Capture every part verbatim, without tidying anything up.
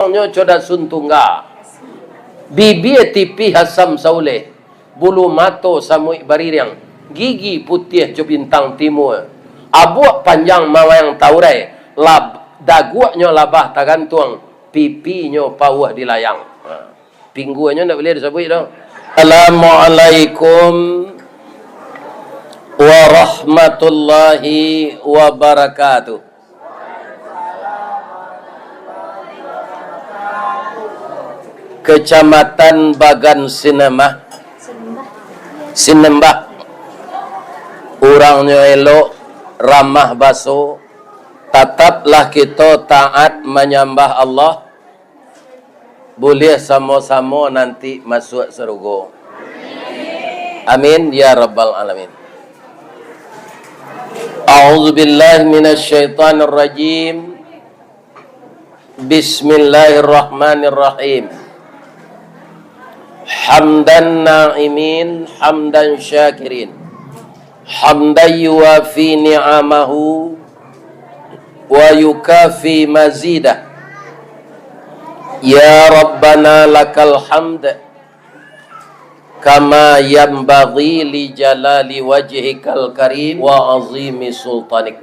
Nyo co dasun tungga, bibia tipih asam sauleh, bulu mato samuik baririang, gigi putiah co bintang timua, abuak panjang mawayang taurai, lab-, daguaknyo labah tagantuang, pipinyo pauah di layang. Ha. Pingguanyo ndak buliah disabuik doh. Assalamualaikum warahmatullahi wabarakatuh. Kecamatan Bagan Sinembah, Sinembah. Urangnyo elok, ramah baso, tataplah kito taat manyambah Allah, buliah samo-samo nanti masuak sarugo. Amin, ya rabbal alamin. A'udzubillahi minasyaitonirrajim. Bismillahirrahmanirrahim. Hamdan na'imin, hamdan syakirin. Hamdan yuwafi ni'amahu wa yukafi mazidah. Ya Rabbana lakal hamd, kama yanbaghi li jalali wajhikal karim wa azimi sultanik.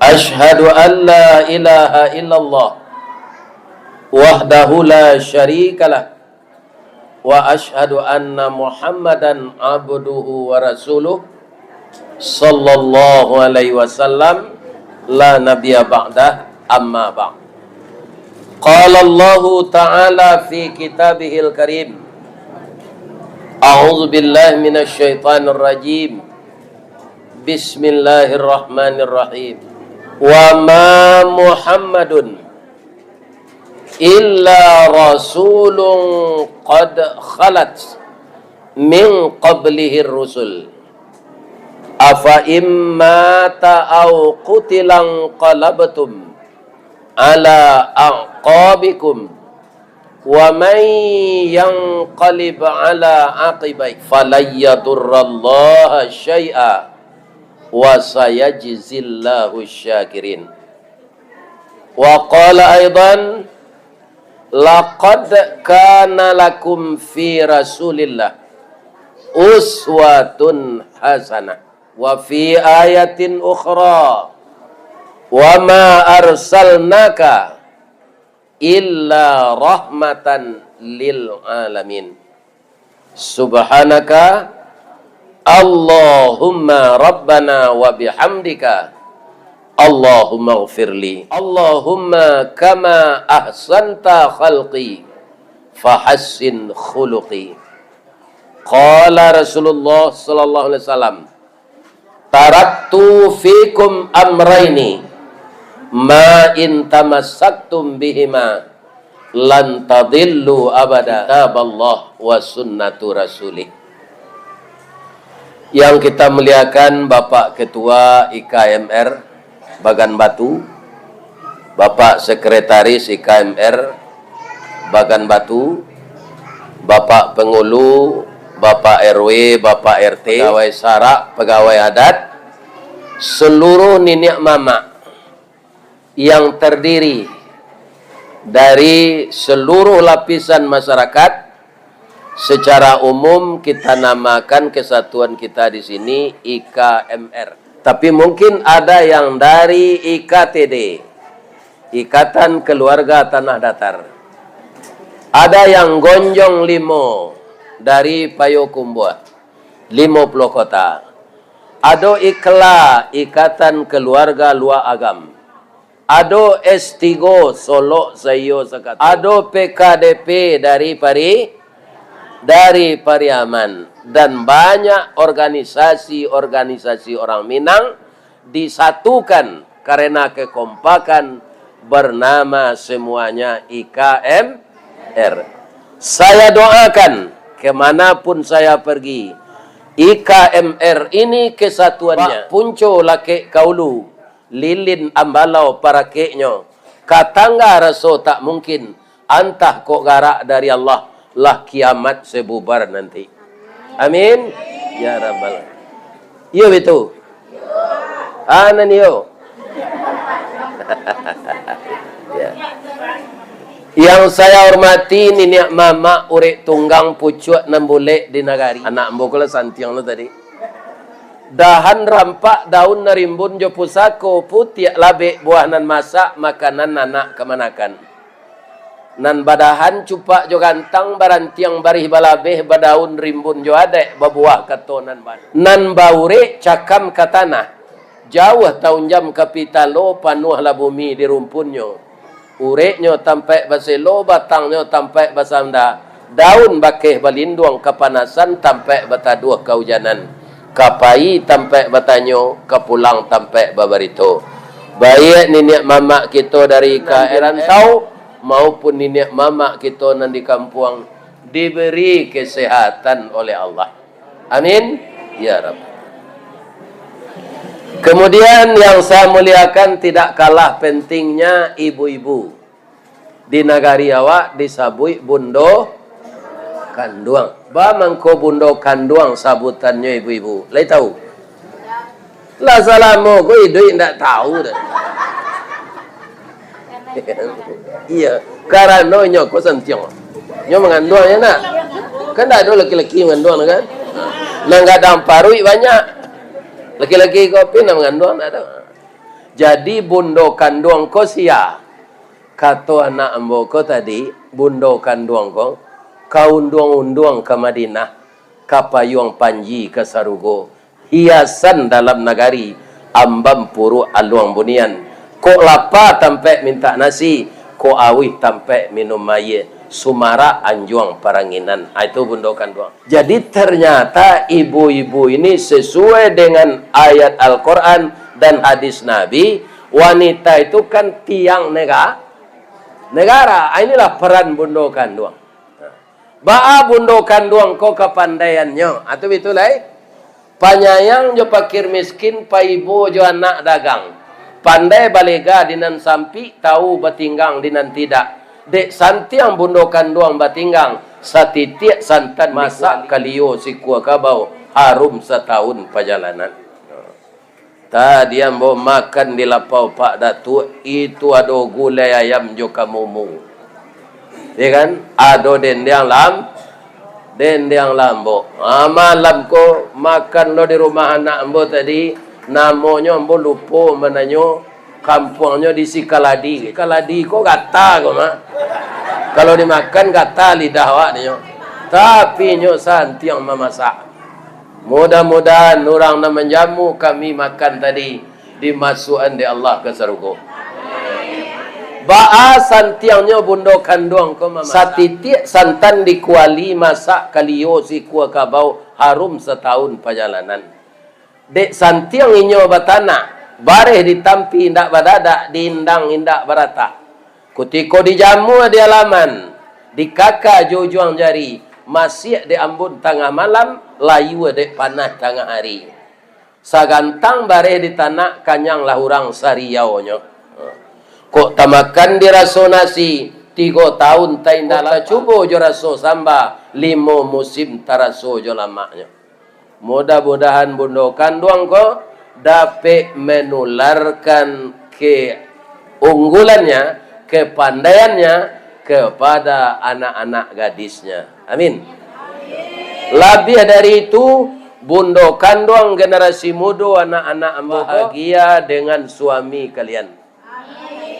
Asyhadu an la ilaha illallah wahdahu la syarikalah, wa asyhadu anna Muhammadan abduhu wa rasuluh, sallallahu alaihi wasallam, la nabiyya ba'dah, amma ba'd. Qala Allahu ta'ala fi kitabihil karim, a'udzu billahi minasy syaithanir rajim. Bismillahirrahmanirrahim. Wa ma Muhammadun illa rasulun qad khalat min qablihir rusul. Afa in mata aw qutila inqalabtum ala a'qabikum, wa man yanqalib ala aqibaihi falan yadurrallaha syai'a, wa sayajzillahu syakirin. Wa qala aidan, laqad kana lakum fi Rasulillah uswatun hasanah. Wa fi ayatin ukhra, wa ma arsalnaka illa rahmatan lil alamin. Subhanaka Allahumma rabbana wa bihamdika, Allahumma ghfirli. Allahumma kama ahsanta khalqi, fahassin khuluqi. Qala Rasulullah sallallahu alaihi wasallam, taraktu fikum amraini, ma in tamassaktum bihima lan tadillu abada, kitaballah wa sunnatu rasulih. Yang kita muliakan Bapak Ketua I K M R Bagan Batu, Bapak Sekretaris I K M R Bagan Batu, Bapak Pangulu, Bapak R W, Bapak R T, pagawai sarak, pagawai adat, seluruh niniak mamak yang terdiri dari seluruh lapisan masyarakat, secara umum kita namakan kesatuan kita di sini I K M R. Tapi mungkin ada yang dari I K T D, Ikatan Keluarga Tanah Datar. Ada yang Gonjong Limo dari Payokumbuah, limo puluah kota. Ado Ikla, Ikatan Keluarga Lua Agam. Ado S tigo Solok saiyo sakato. Ado P K D P dari Pari-, dari Pariaman. Dan banyak organisasi-organisasi orang Minang disatukan karena kekompakan, bernama semuanya I K M R. Saya doakan, kemanapun saya pergi, I K M R ini kesatuannya. Bak punco lakek ka ulu, lilin ambalau parakeknyo, ka tangga raso tak mungkin, antah kok garak dari Allah, lah kiamat sebubar nanti. Amin. Ya Rabbal. Iyo, betul. Ah, nan iyo. Ya. Yang saya hormati niniak mamak urek tunggang pucuak nan bulek di nagari. Anak ambo ko lah santiang tu tadi. Dahan rampak daun nan rimbun jo pusako, putiak labek buah nan masak, makanan anak kamanakan. Nan badahan cupak jo gantang, barantiang barih balabeh, badaun rimbun jo adaik, babuah kato nan bana. Nan baurek cakam ka tanah, jauah taunjam ka pitalo, panuahlah bumi di rumpunnyo. Ureknyo tampaik baselo, batangnyo tampaik basanda, daun bakeh balinduang kapanasan, tampaik bataduah kaujanan, ka pai tampaik batanyo, ka pulang tampaik babarito. Baiak niniak mamak kito dari ka rantau, maupun niniak mamak kito nan di kampuang, diberi kesehatan oleh Allah. Amin. Ya Rabb. Kemudian yang saya muliakan, tidak kalah pentingnya ibu-ibu. Di nagari awak disabuik bundo kanduang. Ba mangko bundo kanduang sabutannyo ibu-ibu? Lai tahu? Lah salamo ko iduik ndak tahu doh. Iya, karano inyo ko santiang. Inyo manganduang ya nak. Kan ndak ado laki-laki manganduang tu kan. Nan gadang paruik banyak. Laki-laki ko pi nan manganduang ndak ado. Jadi bundo kanduang ko sia? Kato anak ambo ko tadi, bundo kanduang ko, ka unduang-unduang ka Madinah, ka payuang panji ka sarugo, hiasan dalam nagari, ambam puruak aluang bunian, kok lapa tampaik mintak nasi, kok auih tampaik minum aia, sumarak anjuang paranginan. Ah, itu bundo kanduang. Jadi ternyata ibu-ibu ini sesuai dengan ayat Al-Quran dan hadis Nabi, wanita itu kan tiang nega-, negara. Ah, inilah peran bundo kanduang. Baa bundo kanduang ko kapandaiannyo? Atu bitu lai. Panyayang jo pakir miskin, paibo jo anak dagang. Pandai balega di nan sampik, tahu batinggang di nan tidak. Dek santiang bundo kanduang batinggang, satitiak santan masak kalio sikua kabau, harum satahun pajalanan. Tadi ambo makan di lapau Pak Datuak, itu ado gulai ayam jo kamumu. Ya kan? Ado dendiang lam-, dendiang lambok. Ah, malam ko makan lo di rumah anak ambo tadi, namonyo ambo lupo mananyo, kampuangnyo di Sikaladi. Sikaladi ko gata ko mah. Kalau dimakan gata lidah awak nyo. Tapi nyo santiang mamasak. Mudah-mudahan urang nan manjamu kami makan tadi, dimasuakan dek Allah ka sarugo. Baa santiangnyo bundo kanduang ko mamasak. Satitiak santan di kuali, masak kalio sikua kabau, harum satahun pajalanan. Dek santiang inyo batanak, bareh ditampi indak badadak, diindang indak baratah. Kutiko dijamua di alaman, dikaka jo ujuang jari, masiak dek ambun tangah malam, layua dek panah tangah ari. Sagantang bareh ditanak, kanyanglah urang sariaunyo. Kok tamakan diraso nasi, tigo tahun taindak tacubo jo raso samba, limo musim taraso jo lamaknyo. Mudah-mudahan bundo kanduang ko dapek menularkan keunggulannya, kepandaiannya kepada anak-anak gadisnya. Amin. Labiah dari itu, bundo kanduang generasi mudo, anak-anak ambo, bahagia dengan suami kalian.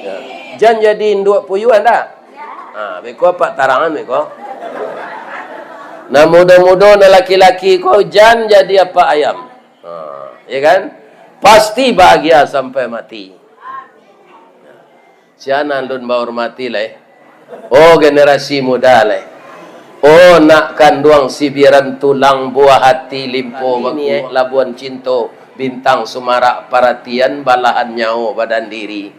Ya. Jan jadi induak puyuh, ndak? Ha, beko apak tarangan beko. Nah, mudo-mudo, nah, laki-laki ko jan jadi apak ayam. Ha, ya kan? Pasti bahagia sampai mati. Sia nan alun bahormati lai. Oh, generasi muda lai. Oh, nak kanduang sibiran tulang, buah hati limpo bakuak, labuan cinto, bintang sumarak paratian, balahan nyawo badan diri.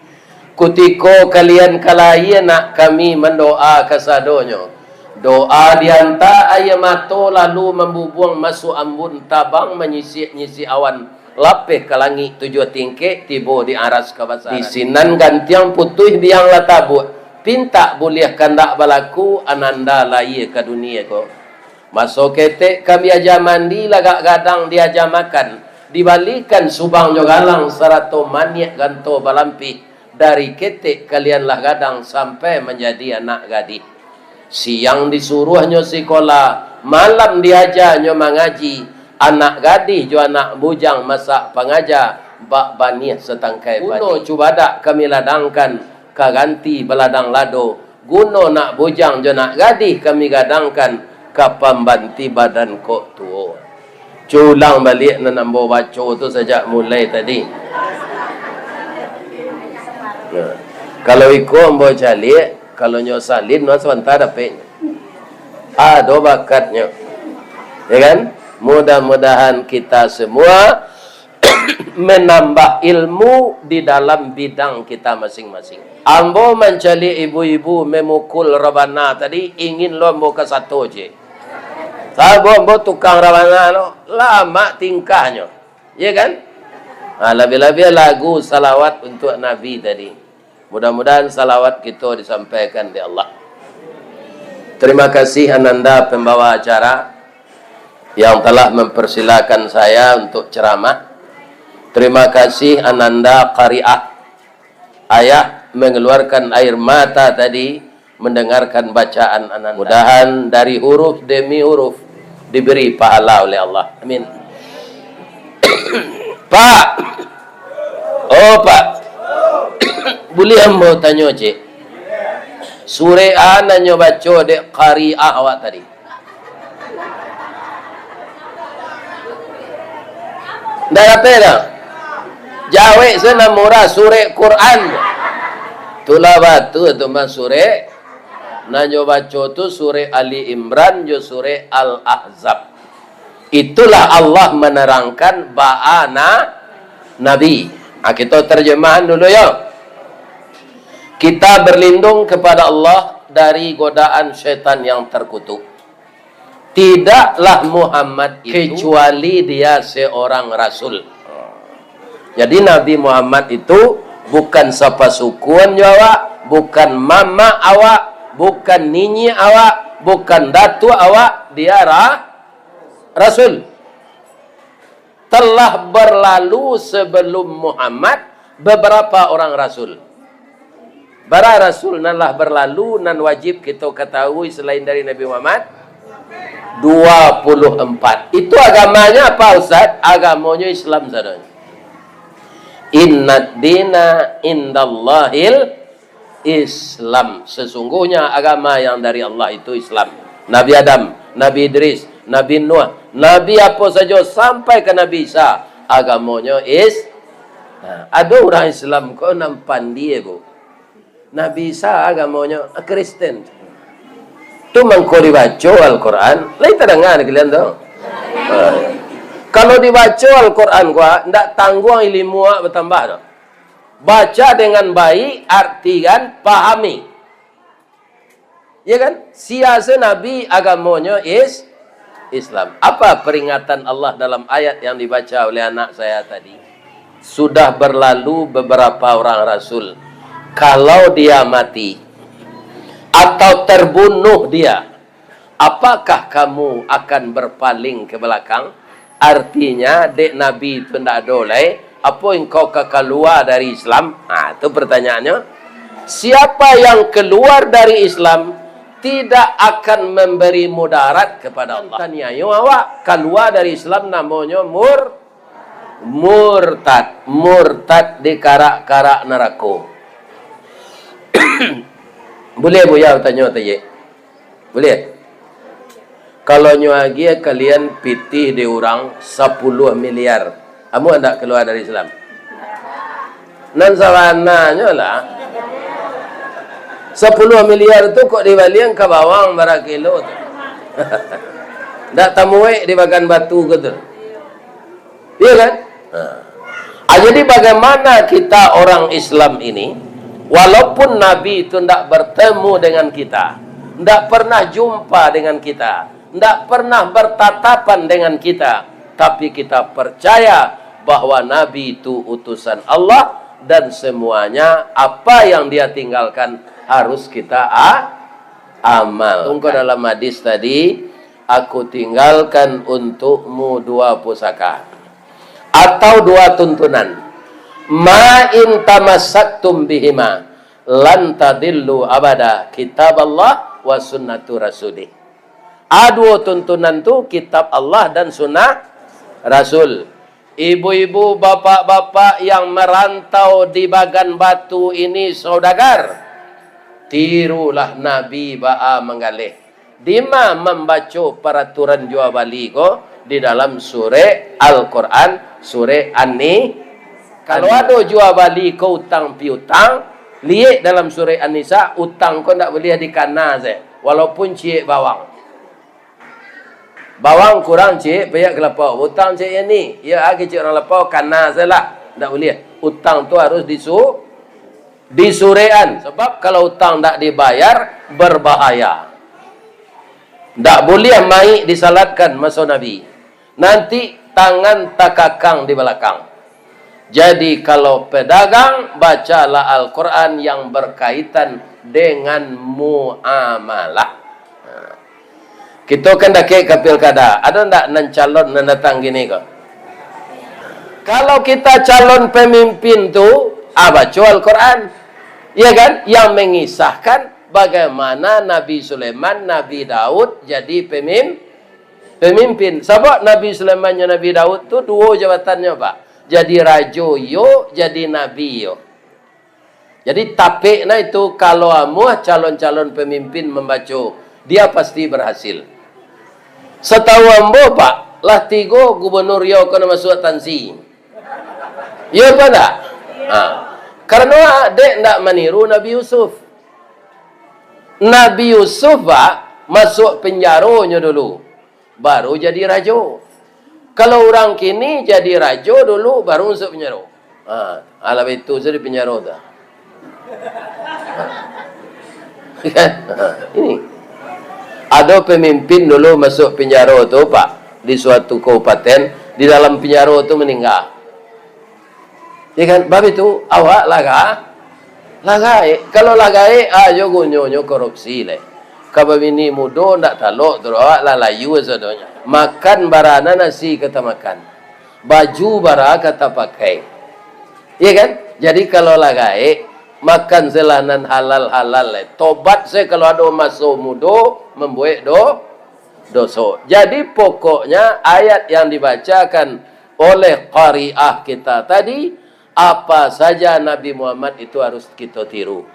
Kutiko kalian ka lahia, nak kami mandoa kasadonyo. Doa dianta aia mato, lalu mambubuang masuak ambun, tabang manyisik-nyisik awan, lapeh ka langik tujuah tingkek, tibo di aras kabasaran. Di sinan gantiang putuih biang lah tabuak, pintak buliah kandak balaku, ananda lahia ka dunia ko. Maso ketek kami aja mandi, lagak gadang diaja makan, dibalikan subang jo galang, sarato maniak ganto balampih, Dari ketek kalian lah gadang sampai manjadi anak gadih. Siang disuruahnyo sikola, malam diajanyo mangaji. Anak gadih jo anak bujang masak pangaja, bak baniah satangkai padi. Guno cubadak kami ladangkan, ka ganti baladang lado. Guno nak bujang jo nak gadih kami gadangkan, ka pambanti badan kok tuo. Culang baliak nan ambo baco tu sajak mulai tadi. Nah, kalau iko ambo caliak, kalau nyo salin, nah, sabanta dapek. Ado bakatnyo. Ya kan? Mudah-mudahan kita semua menambah ilmu di dalam bidang kita masing-masing. Ambo mancaliak ibu-ibu memukul rabana tadi, ingin lo ambo kasato je. Sabab ambo tukang rabana lo, lamak tingkahnyo. Ya kan? Ha, labiah-labiah lagu salawat untuak Nabi tadi. Mudah-mudahan salawat kito disampaikan di Allah. Terima kasih Ananda pembawa acara yang telah mempersilakan saya untuk ceramah. Terima kasih Ananda Qariah. Ayah mengeluarkan air mata tadi mendengarkan bacaan Ananda. Mudahan dari huruf demi huruf diberi pahala oleh Allah. Amin. Pak. Oh, Pak. Buliah ambo tanyo, cek? Surek a nan nyo baco dek Qariah awak tadi? Ndak dapek dah. Jawek se nan murah, surek Quran. Tulah batua tu mah surek. Nan nyo baco tu surek Ali Imran jo surek Al-Ahzab. Itulah Allah menerangkan baa na-, Nabi. Ha, kito terjemahan dulu yo. Kita berlindung kepada Allah dari godaan syaitan yang terkutuk. Tidaklah Muhammad itu kecuali dia seorang rasul. Jadi Nabi Muhammad itu bukan sapasukuan jo awak, bukan mamak awak, bukan niniak awak, bukan datuak awak, dia ra-, rasul. Telah berlalu sebelum Muhammad beberapa orang rasul. Bara rasul nan lah berlalu, nan wajib kito katahui selain dari Nabi Muhammad? Dua puluh empat. Itu agamanya apa, Ustaz? Agamonyo Islam sadonyo. Innad dina indallahil Islam. Sesungguhnya agama yang dari Allah itu Islam. Nabi Adam, Nabi Idris, Nabi Nuh, Nabi apo sajo sampai ka Nabi Isa, agamonyo Is-, nah, ado urang Islam ko nan pandie, Bu. Nabi Isa agamonyo Kristen. Tu mangko dibaco Al-Quran, lai tadanga dek kalian tu? Ha. Kalau dibaco Al-Quran ko, ndak tangguang ilimu awak batambah tu. Baca dengan baik, artikan, pahami. Ya kan? Sia se Nabi, agamonyo Is-, Islam. Apa peringatan Allah dalam ayat yang dibaca oleh anak saya tadi? Sudah berlalu beberapa orang rasul. Kalau dia mati atau terbunuh dia, apakah kamu akan berpaling ke belakang? Artinya, dek Nabi tu ndak ado lai, apo engkau ka kalua dari Islam? Ha, tu pertanyaannyo. Siapa yang keluar dari Islam, tidak akan memberi mudarat kepada Allah. Taniayo awak, kalua dari Islam namonyo mur-, murtad. Murtad di karak-karak narako. Buliah Buya batanyo, Tayyik? Buliah? Kalau nyo agiah kalian pitih di urang sapuluah miliar, amuah ndak kalua dari Islam? Nan sabananyo lah, sapuluah miliar tu kok dibalian ka bawang bara kilo tu? Ndak tamuek di Bagan Batu ko tu? Iya kan? Nah. Ah, jadi bagaimana kita orang Islam ini, walaupun Nabi itu ndak bertemu dengan kita, ndak pernah jumpa dengan kita, ndak pernah bertatapan dengan kita, tapi kita percaya bahwa Nabi itu utusan Allah dan semuanya apa yang dia tinggalkan harus kita a-, amalkan. Tunggu dalam hadis tadi, "Aku tinggalkan untukmu dua pusaka atau dua tuntunan." "Ma in tamassaktum bihima, lan tadillu abada, kitab Allah wa sunnatu rasulih." Aduo tuntunan tu, kitab Allah dan sunnah Rasul. Ibu-ibu, bapak-bapak yang merantau di Bagan Batu ini, saudagar, tirulah Nabi baa manggaleh. Dima mambaco paraturan jua bali ko? Di dalam surek Al-Quran, surek An-Ni-, kalau ado jua bali ko utang piutang, liek dalam surek An-Nisa, utang ko ndak buliah dikana se, walaupun ciek bawang. Bawang kurang ciek, payak ka lapau. Utang ciek yang ni, iyo a kecek urang lapau, kana se lah. Ndak buliah. Utang tu harus disu-, disurekan. Sabab kalau utang ndak dibayar, berbahaya. Ndak buliah maik disalatkan maso Nabi. Nanti tangan takakang di balakang. Jadi, kalau pedagang, bacalah Al-Quran yang berkaitan dengan muamalah. Nah, kito kan dakek ka pilkada, ado ndak nan calon nan datang kini ko? Kalau kita calon pemimpin tu, ah, baco Al-Quran. Ya kan? Yang mengisahkan bagaimana Nabi Sulaiman, Nabi Daud jadi pemim-, pemimpin. Sabab Nabi Sulaiman jo Nabi Daud tu duo jabatannyo, Pak. Jadi rajo iyo, jadi nabi iyo. Jadi tapek nah itu, kalau amuah calon-calon pemimpin mambaco, dia pasti berhasil. Satahu ambo, Pak, lah tigo gubernur iyo ko nan masuak tansi. Iyo apa ndak? Ha. Karano dek ndak maniru Nabi Yusuf. Nabi Yusuf, Pak, masuak penjaronyo dulu, baru jadi rajo. Kalau urang kini jadi rajo dulu, baru masuak penjaro. Ha, alah itu sajo di penjaro tu. Ha. Kan? Ha, ini. Ado pemimpin dulu masuak penjaro tu, Pak, di suatu kabupaten, di dalam penjaro tu maningga. Ya kan? Bab itu, awak lah ga-, lah gaek. Kalau lah gaek, ajo gunonyo korupsi lai. Ka babini mudo ndak talok tu, awak lah layu sadonyo. Makan bara nan nasi ka tamakan. Baju bara ka tapakai. Ya kan? Jadi kalau lah gaek, makan se lah nan halal-halal lai. Tobat se kalau ado maso mudo mambuek do-, doso. Jadi pokoknya ayat yang dibacakan oleh qariah kita tadi, apa saja Nabi Muhammad itu harus kito tiru.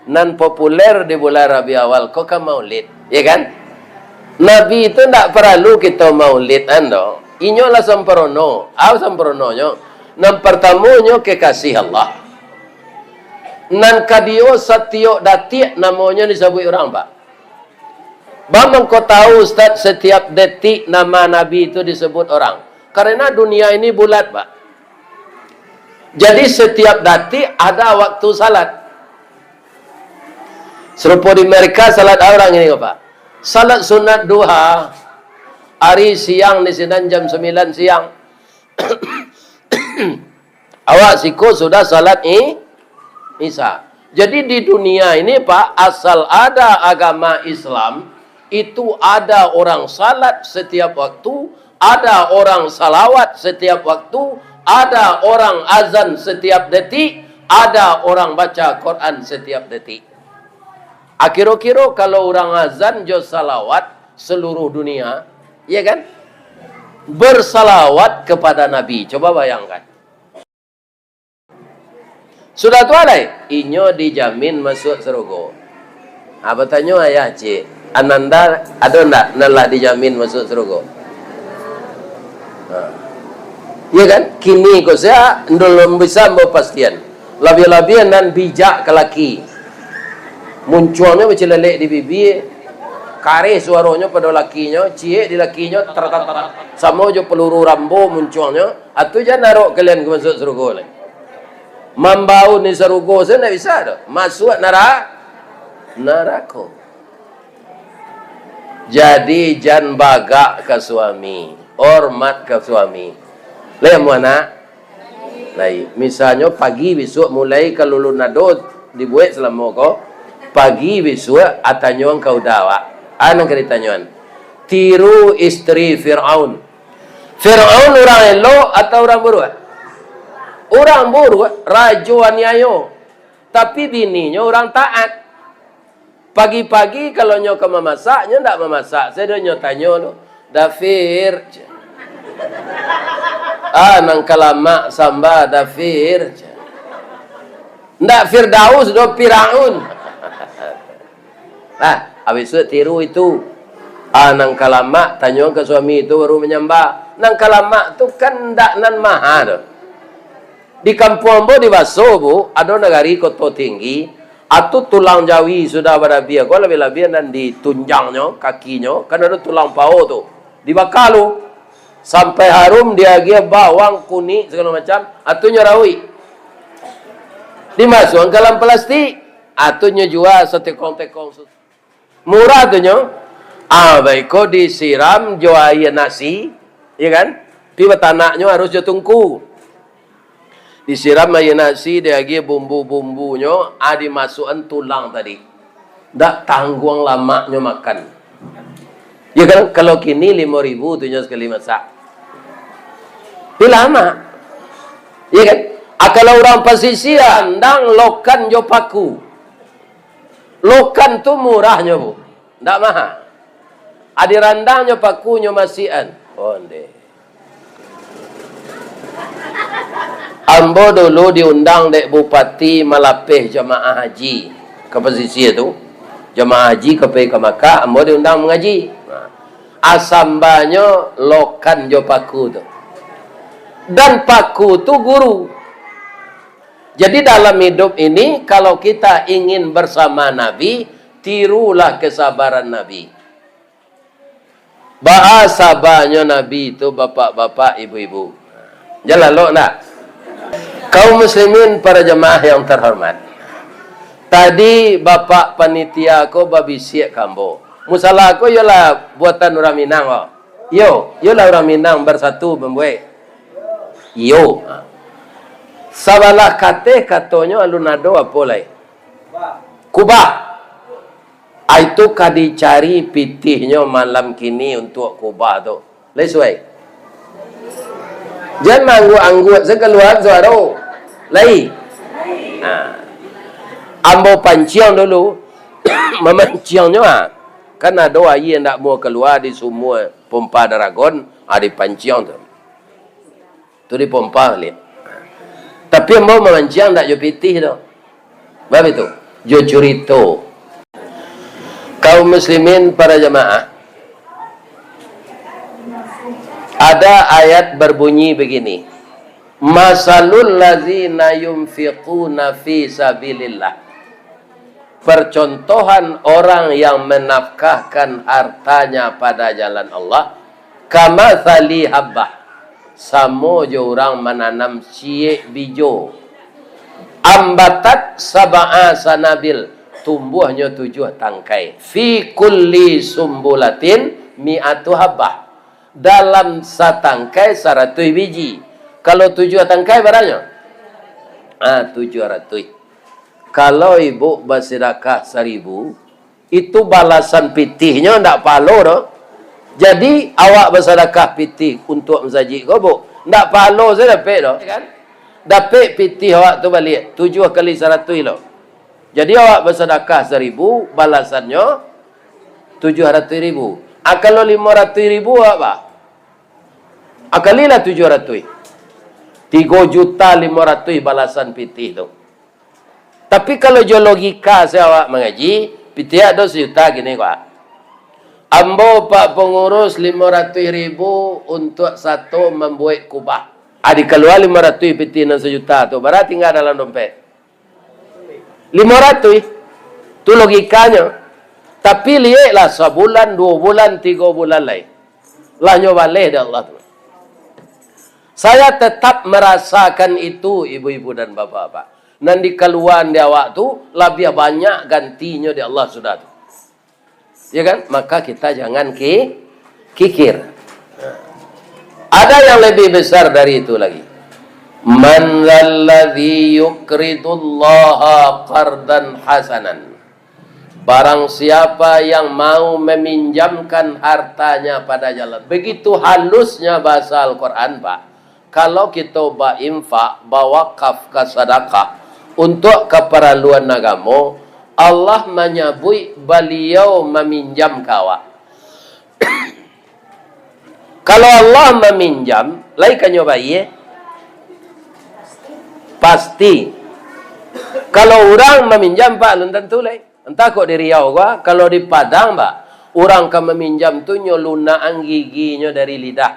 Nan populer di bulan Rabiul Awal ko kan maulid, ya kan? Nabi itu ndak paralu kito maulidan doh. Inyo lah samparono. Au samparononyo? Nan partamonyo kekasih Allah. Nan kaduo, satiok datiak namonyo disabuik urang, Pak. Baa mangko tahu, Ustaz, setiap detik nama Nabi itu disebut orang? Karena dunia ini bulat, Pak. Jadi, setiap datik ada waktu salat. Serupo di Amerika, salat urang ini, Pak. Salat sunat duha, ari siang di sinan jam sambilan siang. Awak siko sudah salat i-, Isya. Jadi, di dunia ini, Pak, asal ada agama Islam, itu ada orang salat setiap waktu, ada orang salawat setiap waktu, ada orang azan setiap detik, ada orang baca Quran setiap detik. Akiro-kiro kalau urang azan jo salawat seluruh dunia, ya kan? Bersalawat kepada Nabi. Coba bayangkan. Sudah tu alai, inyo dijamin masuak sarugo. Ha, batanyo ayah ciek, Ananda ado ndak nan lah dijamin masuak sarugo? Ha. Iya kan? Kini ko sia, ndulun bisa ambo pastian. Labiah-labiah nan bijak ka laki. Muncuangnyo bacilelek di bibia, kareh suaronyo pado lakinyo, ciek di lakinyo, tar, tar, tar, tar. Samo jo peluru Rambo muncuangnyo, atu jan arok kalian ka masuak sarugo lai. Mambaun di sarugo sajo ndak bisa doh. Masuak nara-, narako. Jadi, jan bagak ka suami, hormat ka suami. Lai, amuah nak? Lai. Misalnyo, pagi bisuak mulai kalau lun ado dibuek salamo ko, pagi bisuak atanyoan ka uda awak. A nan ka ditanyoan? Tiru istri Firaun. Firaun urang elok atau urang buruak? Urang buruak, rajo aniayo, tapi bininyo urang taat. Pagi-pagi, kalau nyo ka mamasak, nyo ndak mamasak, sajo nyo tanyo tu, "Dafir," cek. "Ah, nan ka lamak samba, Dafir," cek. Ndak Firdaus doh, Firaun. Nah, abih tu tiru itu. Ah, nan ka lamak, tanyo ka suami tu, baru manyamba. Nan ka lamak tu kan ndak nan maha doh. Di kampuang ambo di Baso, Bu, ado nagari Koto Tinggi, atu tulang jawi sudah barabiah ko, labiah-labiah nan di tunjangnyo, kakinyo, kan ado tulang pao tu, dibaka lu, sampai harum, diagiah bawang, kunik, sagalo macam, atu nyo rauik. Dimasuakan ka dalam palastik, atu nyo jua satekong-tekong su-, murah tu nyo. Ah, baiko disiram jo aia nasi, ya kan? Pi batanaknyo harus jo tungku. Disiram aia nasi, diagiah bumbu-bumbunyo, ah, dimasuakan tulang tadi. Ndak tangguang lamaknyo makan. Ya kan? Kalau kini limo ribu tu nyo sakali masak. Pi lamak. Ya kan? Ah, kalau urang pasisia, randang, lokan jo paku. Lokan tu murahnyo, Bu. Ndak maha. Adi randangnyo pakunyo masiakan. Onde. Ambo dulu diundang dek Bupati malapeh jamaah haji ka pasisia tu. Jamaah haji ka pai ka Makkah, ambo diundang mangaji. Nah, asambanyo lokan jo paku tu. Dan paku tu guru. Jadi, dalam hidup ini, kalau kita ingin bersama Nabi, tirulah kesabaran Nabi. Baa sabanyo Nabi tu, bapak-bapak, ibu-ibu. Jan lalok ndak? Kaum muslimin, para jamaah yang terhormat. Tadi bapak panitia ko babisiak ka ambo. Musala ko iyolah buatan urang Minang ko. Iyo, iyolah urang Minang barsatu mambuek. Iyo. Ha. Sabalah kateh katonyo alun ado apo lai? Kubah. Ai tu ka dicari pitihnyo malam kini untuak kubah tu. Lai suai? Jan maangguak-angguak se kalua suaro. Lai? Nah. Ambo panciang dulu. Mamanciangnyo, ha. Kan ado aia ndak muah kalua di sumua pompa Daragon, ha, dipanciang tu. Tu dipompa baliak. Tapi ambo mamanciang ndak jo pitih doh. Bab itu, jo curito. Kaum muslimin, para jamaah, ada ayat berbunyi begini, "Masalul lazina yunfiquna fi sabilillah." Percontohan orang yang menafkahkan hartanya pada jalan Allah, kamatsali habbah, samo jo urang mananam ciek bijo. Ambatat sab'a sanabil, tumbuahnyo tujuah tangkai. Fi kulli sumbulatin mi'atu habbah, dalam satangkai saratuih biji. Kalau tujuah tangkai, baranyo? Ah, tujuah ratuih. Kalau ibu basidakah saribu, itu balasan pitihnyo ndak pahalo doh. Jadi, awak basadakah pitih untuak masajik ko, Bu, ndak pahalo sajo dapek doh, kan? Dapek pitih awak tu baliak, tujuah kali saratuih lo. Jadi, awak basadakah saribu, balasannyo tujuah ratuih ribu. Ah, kalau limo ratuih ribu, awak ba? Ah, kalilah tujuah ratuih. Tigo juta limo ratuih balasan pitih tu. Tapi, kalau jo logika se awak mangaji, pitih ado sajuta kini ko, ah. Ambo, Pak Pangurus, limo ratuih ribu untuak sato mambuek kubah. Ah, dikalua limo ratuih pitih nan sajuta tu, bara tingga dalam dompet? Limo ratuih. Tu logikanyo. Tapi, lieklah, sabulan, duo bulan, tigo bulan lai. Lah nyo baleh dek Allah tu. Saya tetap merasakan itu, ibu-ibu dan bapak-bapak. Nan dikaluaan di awak tu, labiah banyak gantinyo di Allah sudah tu. Ya kan? Maka kita jangan ki-, kikir. Ada yang lebih besar dari itu lagi. "Man dzalladzi yuqridullaha qardan hasanan." Barang siapa yang mau meminjamkan hartanya pada jalan. Begitu halusnya bahasa Al-Quran, Pak. Kalau kito bainfak, bawakaf ka sadakah, untuak kaparaluan agamo, Allah manyabuik Baliau maminjam ka awak. Kalau Allah maminjam, lai ka nyo bayie? Pasti. Kalau urang maminjam, Pak, alun tantu lai. Antah kok di Riau ko, kalau di Padang, Pak, urang ka maminjam tu nyo lunakan giginyo dari lidah.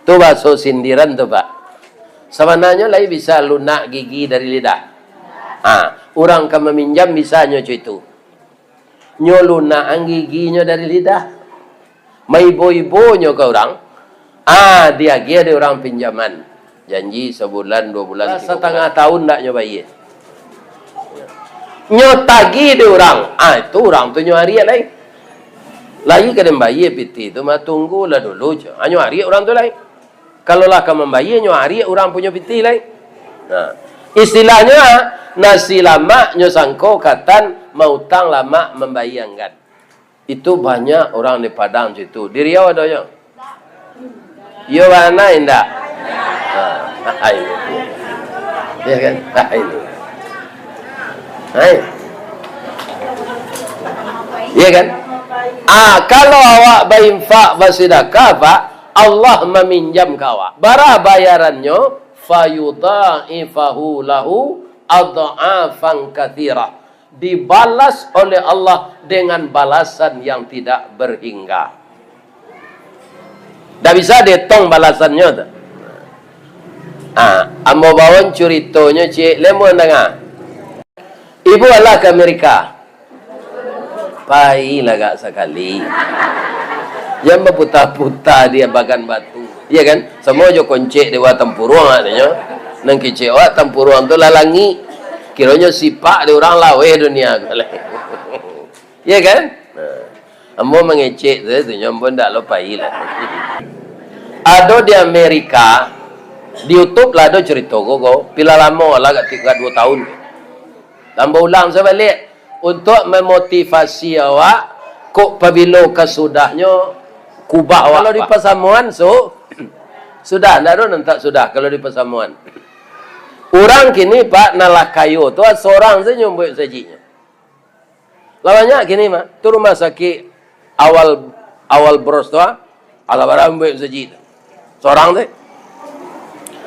Tu bahaso sindiran tu, Pak. Sabananyo lai bisa lunak gigi dari lidah. Ha, urang ka maminjam bisa nyo cak itu. Nyo lunakan giginyo dari lidah. Maibo-ibonyo ka urang, ah, diagiah dek urang pinjaman. Janji sabulan, dua bulan, tigo bulan. Satangah tahun ndak nyo bayie. Nyo tagih dek urang, ah, itu urang tu nyo ariak lai. Lai ka den bayie pitih tu mah, tunggulah dulu, cak. Ah, nyo ariak urang tu lai. Kalau lah ka mambayie, nyo ariak urang punyo pitih lai. Nah, istilahnyo, nasi lamak nyo sangko katan, mautang lamak mambayie anggan. Itu banyak urang di Padang situ. Di Riau ado nyo? Iyo, bana indak? Ha, ha, ini. Iyo kan? Ha, ini. Hai. Iyo kan? Ah, kalau awak bainfak, basidakah, Pak, Allah maminjam ka awak. Bara bayarannyo? Fayudha'ifahu lahu adh'afan katsirah. Dibalas oleh Allah dengan balasan yang tidak berhingga. Ndak bisa dietong balasannyo tu. Ah, ambo baon curitonyo ciek, lai ambo danga. Ibu alah ka Amerika. Pailah gak sakali. Jan baputa-puta di Bagan Batu. Iyo kan? Samo jo koncek di bawah tampuruang, katonyo. Nan kecek awak tampuruang tu lah langik. Kironyo sipak di urang laweh dunia ko lai. Iyo kan? Nah, ambo mangecek tu, tu nyo ambo ndak lo pai lah. Ado di Amerika, di YouTube lah ado carito ko, ko. Pila lamo lah, agak tigo duo tahun. Ambo ulang sabaliak, untuak memotivasi awak, kok pabilo kasudahnyo kubah awak. Kalau di pasamoan, su-, sudah, ndak ado nan tak sudah kalau di pasamoan. Urang kini, Pak, nan lah kayo tu, sorang sajo nyombuik sajiknyo. Lah banyak kini mah, tu rumah sakik awal, awal bros tu, ah, alah bara mambuek masajik tu. Sorang tu.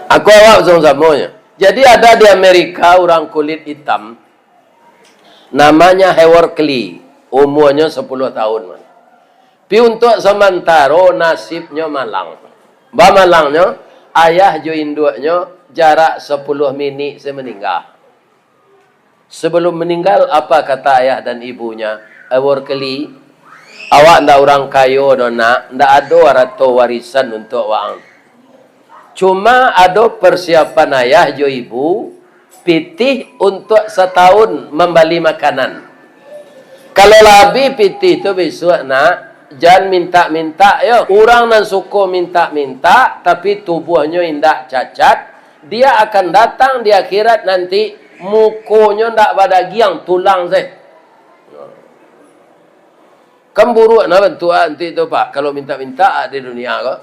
Aku awak samo-samonyo. Jadi ada di Amerika urang kulit itam, namanya Howard Clay, umuanyo sapuluah tahun mah. Pi untuak samantaro nasibnyo malang. Ba malangnyo, ayah jo induaknyo jarak sapuluah minik se maningga. Sebelum meninggal, apa kata ayah dan ibunya? "Howard Clay, awak ndak urang kayo doh, nak, ndak ado arato warisan untuak waang. Cuma ado persiapan ayah jo ibu, pitih untuak satahun mambali makanan. Kalau lah abih pitih tu bisuak, nak, jan mintak-mintak yo. Urang nan suko mintak-mintak, tapi tubuahnyo indak cacat, dia akan datang di akhirat nanti, mukonyo ndak badagiang, tulang se." Kan buruak nah bantuak anti tu, Pak, kalau mintak-mintak di dunia ko.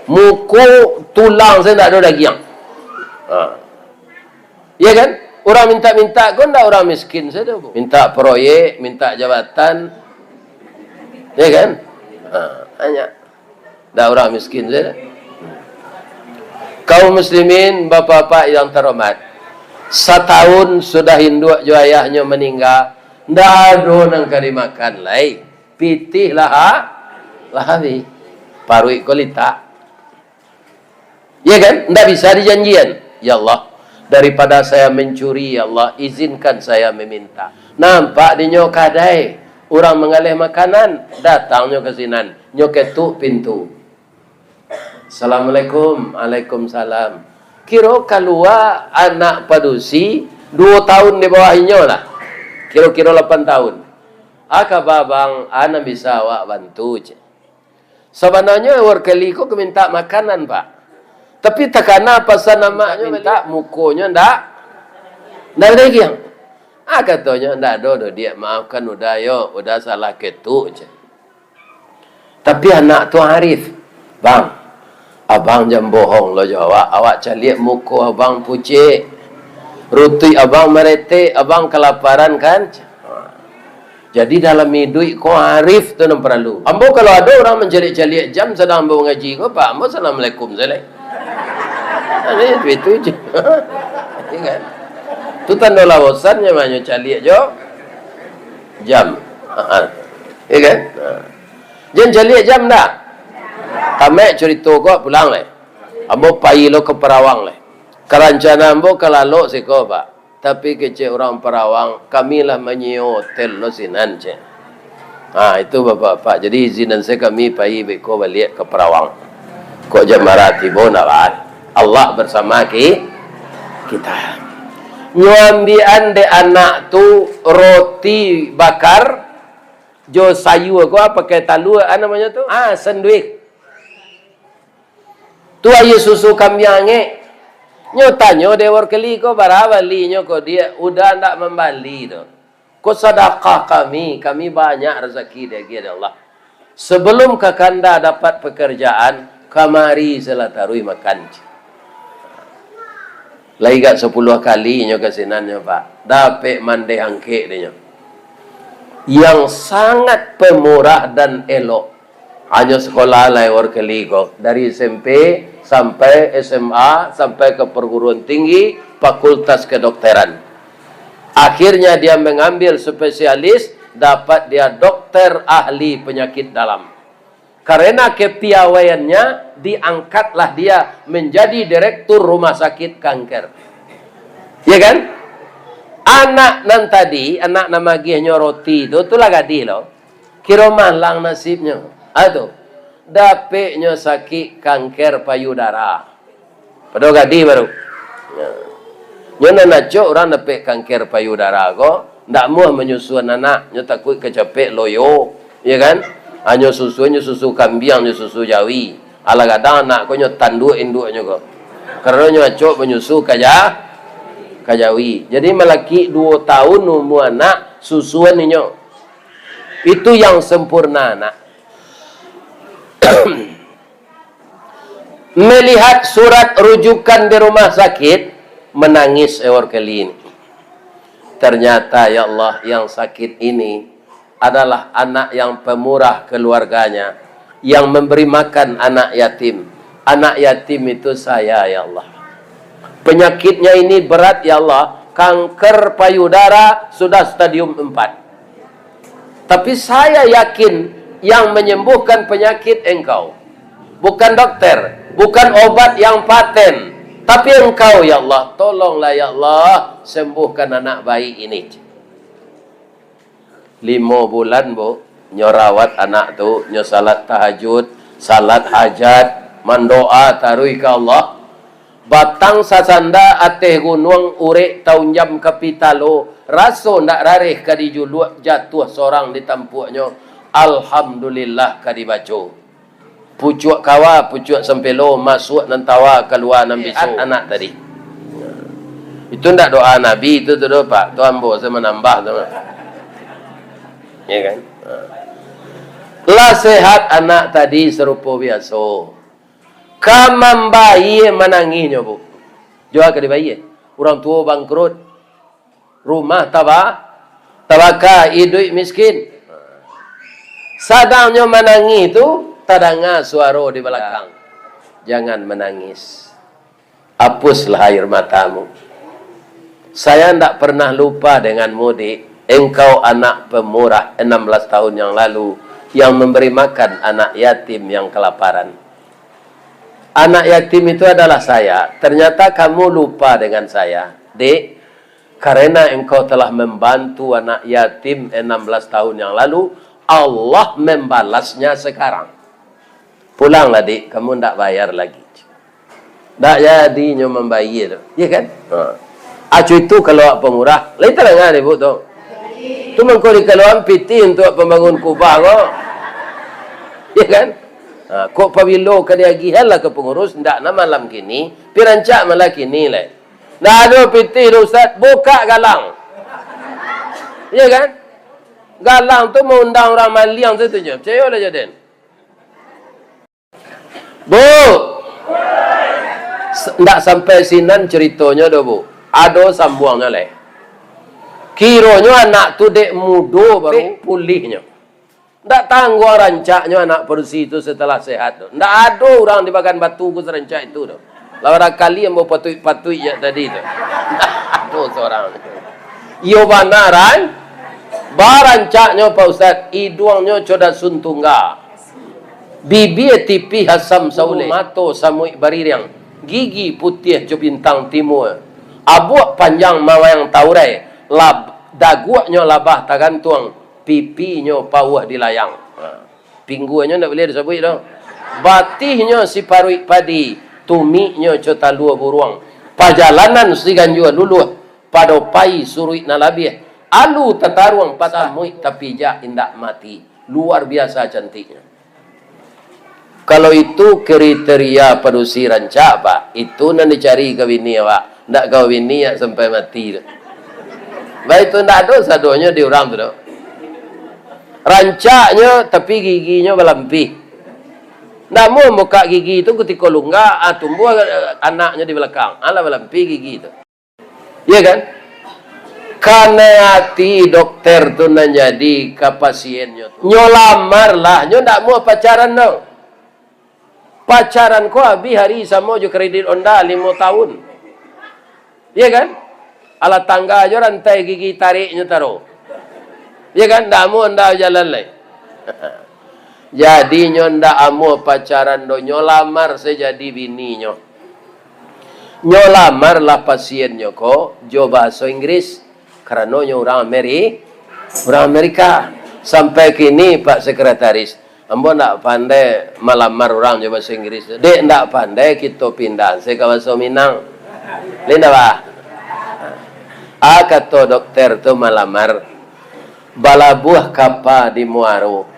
Muko tulang se ndak ado dagiang. Ha. Iyo kan? Urang mintak-mintak ko ndak urang miskin sajo, Bu. Mintak proyek, mintak jabatan. Iyo kan? Ha, banyak. Dak urang miskin sajo. Kaum muslimin, bapak-bapak yang terhormat, satahun sudah induak jo ayahnyo maningga, ndak ado nan ka dimakan lai. Pitih lah ha-, lah habih. Paruik ko litak. Ya kan? Ndak bisa dijanjian. "Ya Allah, daripada saya mencuri, ya Allah, izinkan saya meminta." Nampak dinyo kadai, urang manggaleh makanan, datangnyo ka sinan, nyo ketuk pintu. "Assalamualaikum." "Waalaikumsalam." Kiro kalua anak padusi, duo tahun di bawah inyo lah. Kiro-kiro lapan tahun. "A kaba, Bang, a nan bisa awak bantu?" cek. Sabananyo Howard Clay ko ka mintak makanan, Pak. Tapi takana pasan amaknyo, mintak mukonyo ndak, ndak dagiang. Ah, katonyo, "Ndak ado doh, Diak, maafkan Uda yo, Uda salah ketuk," cek. Tapi anak tu arif, "Bang, Abang jan bohong lo jo awak. Awak caliak muko abang pucek. Rutuik abang maretek, abang kalaparan kan? Jadi dalam iduik ko arif tu nan paralu. Ambo kalau ado urang mancaliak-caliak jam sadang ambo mangaji ko, Pak, ambo assalamualaikum sajo. Nah, itu je. Iya kan? Tu tando lah bosan nyo mah nyo caliak jo jam. Ha. Iya kan? Ha. Jan caliak jam dah. Tamat carito ko, pulang lai. Ambo pai lo ka Parawang lai. Ka rancana ambo ka lalok siko, Pak. Tapi kecek urang Parawang, kami lah manyio hotel lo sinan, cek. Ha, itu bapak-bapak. Jadi izinan sajo kami pai beko baliak ka Parawang. Kok jan marah tibo ndak, Pak? Allah bersama ki-, kita. Nyo ambiakan dek anak tu roti bakar, jo sayua ko, ah, pakai talua, ah, namonyo tu? Ah, senduik. Tu aia susu kambiang angek. Nyo tanyo dek workeli ko, bara balinyo ko, dia udah ndak mambali tu. Ko sadakah kami, kami banyak razaki diagiah dek Allah. Sebelum kakanda dapat pekerjaan, kamari sajolah taruih makan. Lai agak sapuluah kali nyo ka sinan nyo, Pak. Dapek mandeh angkek dek nyo. Yang sangat pemurah dan elok. Hanyo sekolah lai workeli ko. Dari S M P sampai S M A, sampai ke perguruan tinggi, fakultas kedokteran. Akhirnya dia mengambil spesialis, dapat dia dokter ahli penyakit dalam. Karena kepiawaiannya, diangkatlah dia menjadi direktur rumah sakit kanker. Ya kan? Anak nan tadi, anak nan magiahnyo roti tu, tu lah gadih lo. Kiro malang nasibnyo. Ah, tu. Dapeknyo sakik kanker payudara. Pado gadih baru. Ya. Nyo nan acok urang dapek kanker payudara ko, ndak amuah manyusuan anak, nyo takuik kacapek loyo, ya kan? Hanyo susu, nyo susu kambiang, nyo susu jawi. Alah gadang anak ko nyo tanduak induaknyo ko. Karano nyo acok manyusu ka ja-, ka jawi. Jadi malakik duo taun umua anak, susuan inyo. Itu yang sempurna, nak. Melihat surat rujukan di rumah sakit, menangis Eworkeli ini. Ternyata, ya Allah, yang sakit ini adalah anak yang pemurah keluarganya, yang memberi makan anak yatim. Anak yatim itu saya, ya Allah. Penyakitnya ini berat, ya Allah. Kanker payudara sudah stadium empat. Tapi saya yakin yang menyembuhkan penyakit Engkau. Bukan dokter, bukan obat yang paten, tapi Engkau, ya Allah. Tolonglah, ya Allah, sembuhkan anak bayi ini. Limo bulan, Bu, nyo rawat anak tu, nyo salat tahajud, salat hajat, mandoa taruih ka Allah. Batang sasanda ateh gunuang, urek taunjam ka pitalo, raso ndak rareh ka dijuluak, jatuah sorang di tampuaknyo, alhamdulillah ka dibaco. Pucuak kawa, pucuak sampelo, masuak nan tawa, kalua nan biso. Sehat anak tadi. Itu ndak doa Nabi itu tu doh, Pak. Tu ambo sajo manambah tu. Ya kan? Ha. Lah sehat anak tadi sarupo biaso. Ka mambayia manangihnyo, Bu. Jo a ka dibayia. Urang tuo bangkrut. Rumah taba-, tabaka, iduik miskin. Sadang nyo manangih tu, tadanga suaro di balakang. Jangan menangis. Hapuslah air matamu. Saya ndak pernah lupa denganmu, Dik. Engkau anak pemurah enam belas tahun yang lalu yang memberi makan anak yatim yang kelaparan. Anak yatim itu adalah saya. Ternyata kamu lupa dengan saya, Dik. Karena engkau telah membantu anak yatim enam belas tahun yang lalu, Allah membalasnya sekarang. Pulanglah, Dik, kamu ndak bayar lagi. Ndak jadi nyo mambayia tu. Iya kan? Ha. Acu itu kalau awak pemurah, lain tadanga dek Ibu tu. Tu mangko dikaluaan pitih untuak pambangun kubah ko. Iya kan? Ha, kok pabilo ka diagihan lah ka pangurus, ndak nah malam kini, pi rancak malam kini lai. Ndak ado pitih doh, Ustaz, bukak galang. Iya kan? Galang tu maundang urang maliang tu, tu je. Picayolah jo den. Bu, S-, ndak sampai sinan caritonyo doh, Bu. Ado sambuangnyo lai. Kironyo anak tu dek mudo baru pulihnyo. Ndak tangguang rancaknyo anak padusi tu setelah sehat tu. Ndak ado urang di Bagan Batu ko sarancak itu tu. Lah bara kali ambo patuik-patuik jak tadi tu. Ndak ado surang. Iyo bana ran-, barancaknyo, Pak Ustaz, iduangnyo co dasun tungga. Bibia tipih asam saulek, mato samuik baririang, gigi putiah jo bintang timua, abuak panjang mawayang taurai, lab-, daguaknyo labah tagantuang, pipinyo pauah di layang. Ha. Pingguanyo ndak buliah disabuik doh. Batihnyo siparuik padi, tumiknyo co talua buruang. Pajalanan siganjua luluah, pado pai suruik nan labiah. Alu tataruang patah, samuik tapijak indak mati. Luar biasa cantiknyo. Kalau itu kriteria padusi rancak, Pak, itu nan dicari ka bini awak. Ndak ka bini awak sampai mati tu. Baik tu ndak ado sadonyo di urang tu doh. Rancaknyo, tapi giginyo balampih. Ndak amuah mukak gigi tu kutiko lunggak, ah, tumbuah, eh, anaknyo di balakang. Alah balampih gigi tu. Iya kan? Kanai ati dokter tu nan jadi ka pasiennyo tu. Nyo lamar lah, nyo ndak amuah pacaran doh. Pacaran ko abih ari samo jo kredit Honda limo taun. Iya kan? Alah tangga jo rantai gigi tariknyo taro. Iya kan? Ndak amuah Honda jalan lai. Jadi nyo ndak amuah pacaran doh, nyo lamar se jadi bininyo. Nyo lamar lah pasiennyo ko jo bahaso Inggris, karano nyo urang Ameri-, urang Amerika. Sampai kini, Pak Sekretaris, ambo ndak pandai malamar urang jo bahaso Inggris tu. Dek ndak pandai, kito pindah se ka bahaso Minang. Lai ndak, Pak? A, kato dokter tu malamar, balabuah kapa di muaro,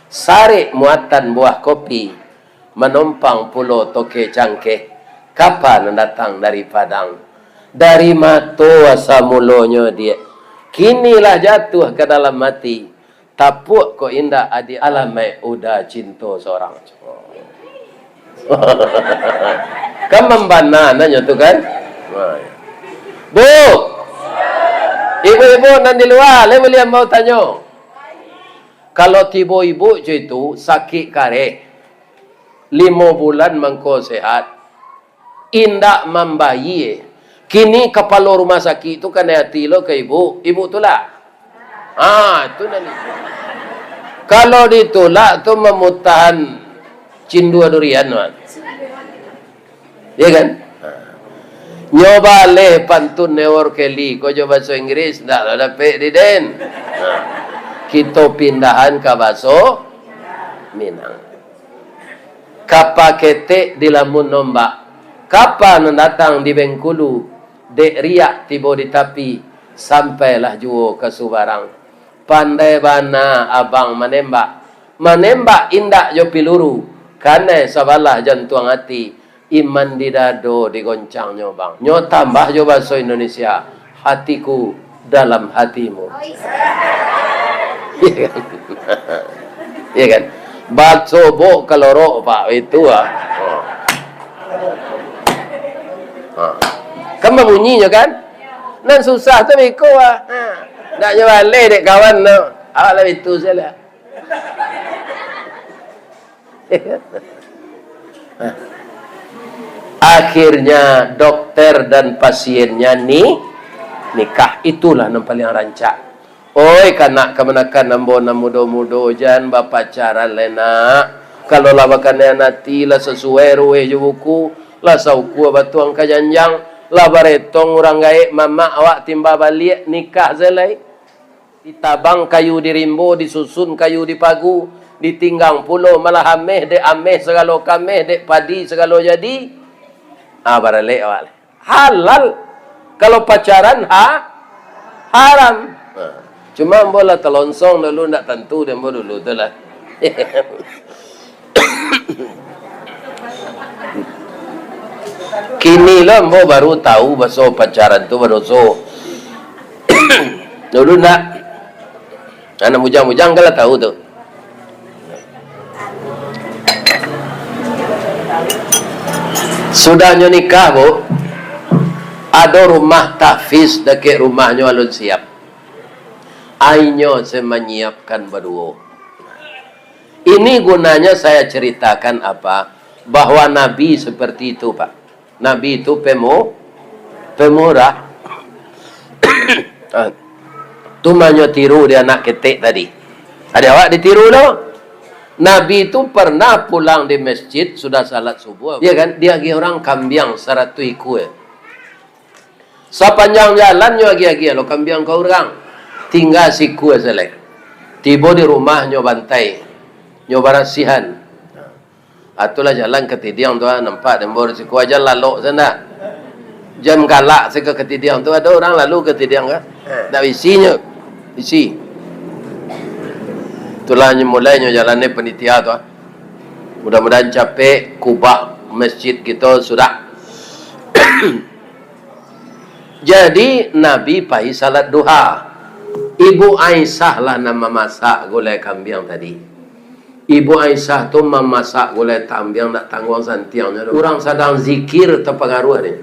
sarek muatan buah kopi, manompang pulo toke cangkeh, kapa nan datang dari Padang. Dari mato asa mulonyo, Diak, kini lah jatuah ka dalam ati. Tapuak kok indak, Adiak, alamaik Uda cinto sorang. Kan mambana nanyo tu kan? Bu, ibu-ibu nan di lua, lai buliah ambo tanyo. Kalau tibo ibu co itu, sakik kareh, limo bulan mangko sehat, indak mambayie. Kini kapalo rumah sakik tu kanai ati lo ka ibu, ibu tulak. Ha, tu nan itu. Kalau ditulak tu mamutahan cindua durian, man. Ya kan? Ha. Nyo baleh pantun Newor Kelly ko jo bahaso Inggris, ndak lah dapek di den. Ha. Kito pindahan ka bahaso Minang. Kapa ketek dilamun ombak, kapa nan datang di Bengkulu, dek riak tibo di tapi, sampailah juo ka subarang. Pandai bana abang manembak, manembak indak jo piluru, kanai sabalah jantuang ati, iman di dado digoncangnyo, bang. Nyo tambah jo bahaso Indonesia, hatiku dalam hatimu. Iya kan? Iya kan? Basobok kalorok, Pak, itu ah. Ha. Ha. Kan babunyinyo kan? Nan susah tu biko ah. Ha. Nak nyo baleh dek kawan tu. Awak lah itu sajo lah. Akhirnya dokter dan pasiennya ni nikah. Itulah nan paling rancak. Oi, kanak kamanakan ambo nan mudo-mudo, jan bapacaran lai, nak. Kalau lah bakanian ati, lah sasuai ruweh jo buku, lah saukua batuang ka janjang, lah baretong urang gaek mamak awak timba baliak, nikah se lai. Ditabang kayu di rimbo, disusun kayu di pagu, ditinggang pulo malah ameh, dek ameh sagalo kameh, dek padi sagalo jadi. Ah, baralek awak lai. Halal. Kalau pacaran, ha-, haram. Ha. Cuma ambo lah talonsong dulu, ndak tantu di ambo dulu tu lah. Kini lah ambo baru tahu baso pacaran tu badoso. Dulu ndak. Anak bujang-bujang kan lah tahu tu. Sudahnyo nikah, Bu, ado rumah tahfiz dakek rumahnyo alun siap. Ainyo se manyiapkan baduo. Ini gunanya saya ceritakan apa? Bahwa Nabi seperti itu, Pak. Nabi itu pemu-, pemurah. Ah, tu manyo tiru di anak ketek tadi. Ado awak ditiru tu? Nabi itu pernah pulang di masjid sudah salat subuh, ya kan? Diagiah orang kambiang saratuih ikua. Sapanjang jalan nyo agiah-agiah lo kambiang ka urang. Tingga sikua sajo. Tibo di rumah nyo bantai, nyo barasiahan. Ah, tu lah jalan ka Tidiang tu, ah, nampak dembor sikua aja lalok sana. Jan galak se ka Tidiang tu, ado urang lalu ka Tidiang ka? Ndak bisi nyo, bisi. Itulah nyo mulai nyo jalan ni panitia tu, ah. Mudah-mudahan capek kubah masjid kito sudah. Jadi, Nabi pai salat duha. Ibu Aisyah lah nan mamasak gulai kambiang tadi. Ibu Aisyah tu mamasak gulai kambiang, ndak tangguang santiangnyo tu. Urang sadang zikir tapangaruah dek.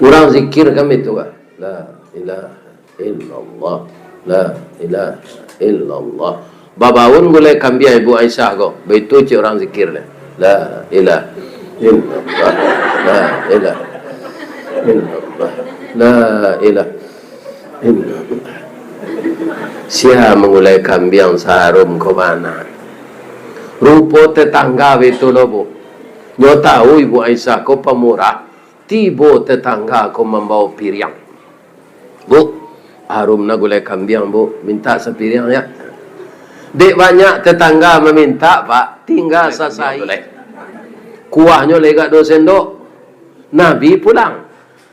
Urang zikir kan itu, Pak. La ilaha illallah. La ilaha illallah. Babaun gulai kambiang Ibu Aisyah ko. Baitu cek urang zikir dek. La ilaha illallah. La ilaha illallah. La ilaha illallah. Sia mangulai kambiang saharum ko bana. Rupo tetangga baitu lo, Bu. Nyo tahu Ibu Aisyah ko pamurah, tibo tetangga ko mambawa piriang. "Bu, harum na gulai kambiang, Bu. Mintak sapiriang, ya." Dek banyak tetangga mamintak, Pak, tingga sasai. Kuahnyo lega duo sendok. Nabi pulang.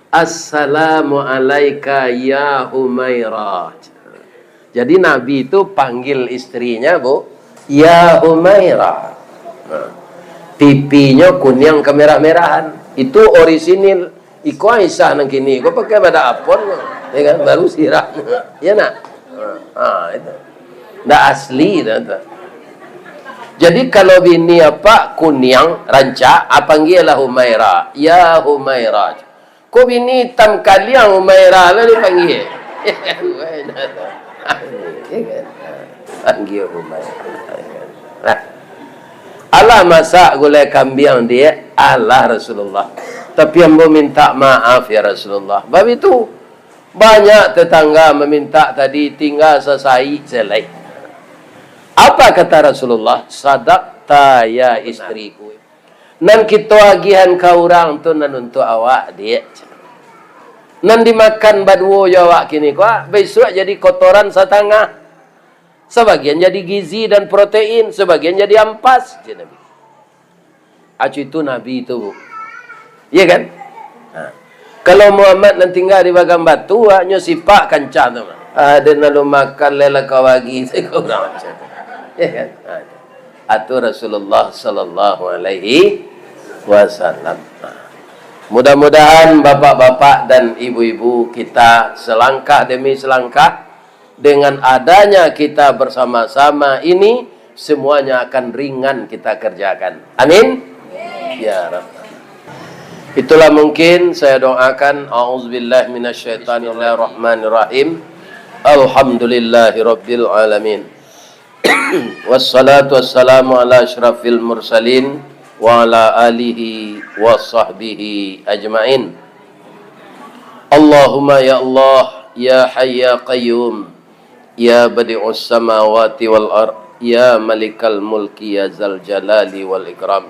"Assalamu alaika ya Humairah." Jadi Nabi tu panggil istrinya, Bu, "Ya Humairah." Nah, pipinyo kuniang kemerah-merahan. Itu orisinil. Iko Aisyah nan kini, iko pakai badak apon, ya kan? Baru sirah. Ya nak? Ha, itu. Ndak asli dah tu. Jadi kalau bini apa kuniang, rancak, ah, panggillah Humairah. Ya Humairah. Ko bini itam kaliang Humairah lah dipanggia. Panggia Humairah. Nah. Alah masak gulai kambiang, dek. Alah Rasulullah. Tapi ambo minta maaf, ya Rasulullah. Bab itu, banyak tetangga maminta tadi, tingga sasai selai. Apa kata Rasulullah? "Sadakta ya istriku." Nan kito agihan ka urang tu nan untuak awak, dek. Nan dimakan baduo jo awak kini ko, bisuak jadi kotoran satangah. Sabagian jadi gizi dan protein, sabagian jadi ampas, cek Nabi. Acu itu Nabi tu, Bu. Iya kan? Ha. Kalau Muhammad nan tingga di Bagan Batu, ah, nyo sipak kancah tu. Ado nan lo makan lela kawagi, cek urang macam tu. Iya kan? Ha. Atau Rasulullah sallallahu alaihi wasallam. Mudah-mudahan bapak-bapak dan ibu-ibu kita selangkah demi selangkah, dengan adanya kita bersama-sama ini, semuanya akan ringan kita kerjakan. Amin. Ya Rabbal. Itulah mungkin saya doakan. A'udzubillahi minasyaitonirrahmanirrahim. Alhamdulillahirabbil alamin. Wassalatu wassalamu ala asyrafil mursalin wa ala alihi wa sahbihi ajmain. Allahumma ya Allah, ya Hayy ya Qayyum, ya Badi'us samawati wal ard, ya Malikal Mulki, ya Zal Jalali wal Ikram.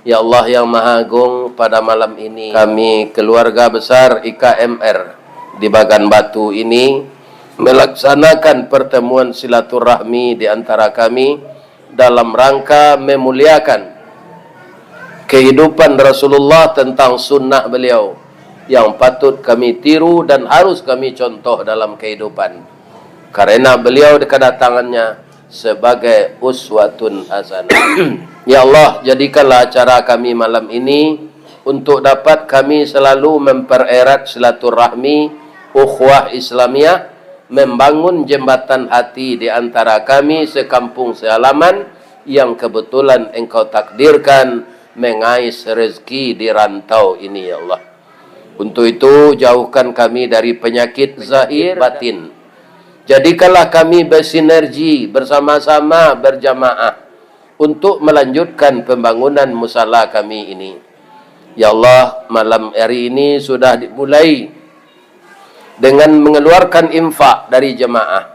Ya Allah yang Maha Agung, pada malam ini kami, keluarga besar I K M R di Bagan Batu ini, melaksanakan pertemuan silaturahmi di antara kami dalam rangka memuliakan kehidupan Rasulullah, tentang sunnah beliau yang patut kami tiru dan harus kami contoh dalam kehidupan. Karena beliau, kadatangannya sebagai uswatun hasanah. Ya Allah, jadikanlah acara kami malam ini untuk dapat kami selalu mempererat silaturahmi ukhuwah Islamiyah, membangun jembatan hati di antara kami sekampung sehalaman yang kebetulan Engkau takdirkan mengais rezeki di rantau ini, ya Allah. Untuk itu, jauhkan kami dari penyakit zahir batin. Jadikanlah kami bersinergi, bersama-sama, berjamaah untuk melanjutkan pembangunan musala kami ini. Ya Allah, malam hari ini sudah dimulai dengan mengeluarkan infak dari jemaah.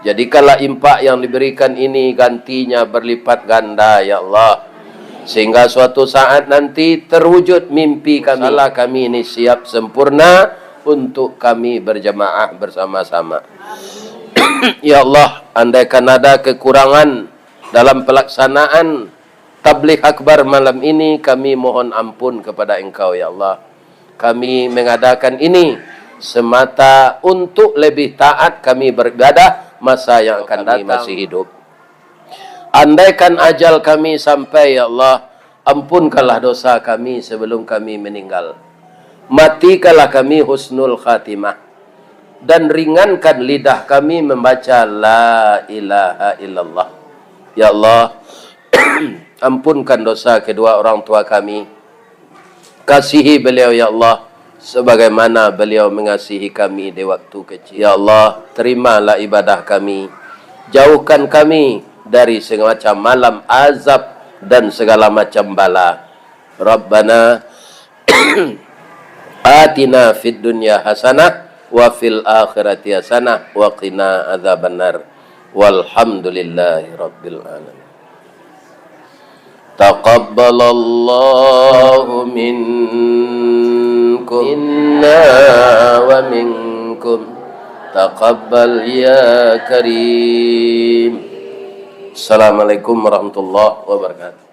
Jadikanlah infak yang diberikan ini gantinya berlipat ganda, ya Allah. Sehingga suatu saat nanti terwujud mimpi kami. Musala kami ini siap sempurna untuk kami berjemaah bersama-sama. Ya Allah, andaikan ada kekurangan dalam pelaksanaan Tabligh Akbar malam ini, kami mohon ampun kepada Engkau, ya Allah. Kami mengadakan ini semata untuk lebih taat kami beribadah masa yang akan datang. Kami masih hidup. Andaikan ajal kami sampai, ya Allah, ampunkanlah dosa kami sebelum kami meninggal. Matikanlah kami husnul khatimah, dan ringankan lidah kami membaca la ilaha illallah. Ya Allah, ampunkan dosa kedua orang tua kami. Kasihi beliau, ya Allah, sebagaimana beliau mengasihi kami di waktu kecil. Ya Allah, terimalah ibadah kami. Jauhkan kami dari segala macam malam azab dan segala macam bala. Rabbana atina fid dunya hasanah wa fil akhirati hasanah wa qina adzabannar. Walhamdulillahi rabbil alamin. Taqabbalallahu minkum, minna wa minkum. Taqabbal ya karim. Assalamualaikum warahmatullahi wabarakatuh.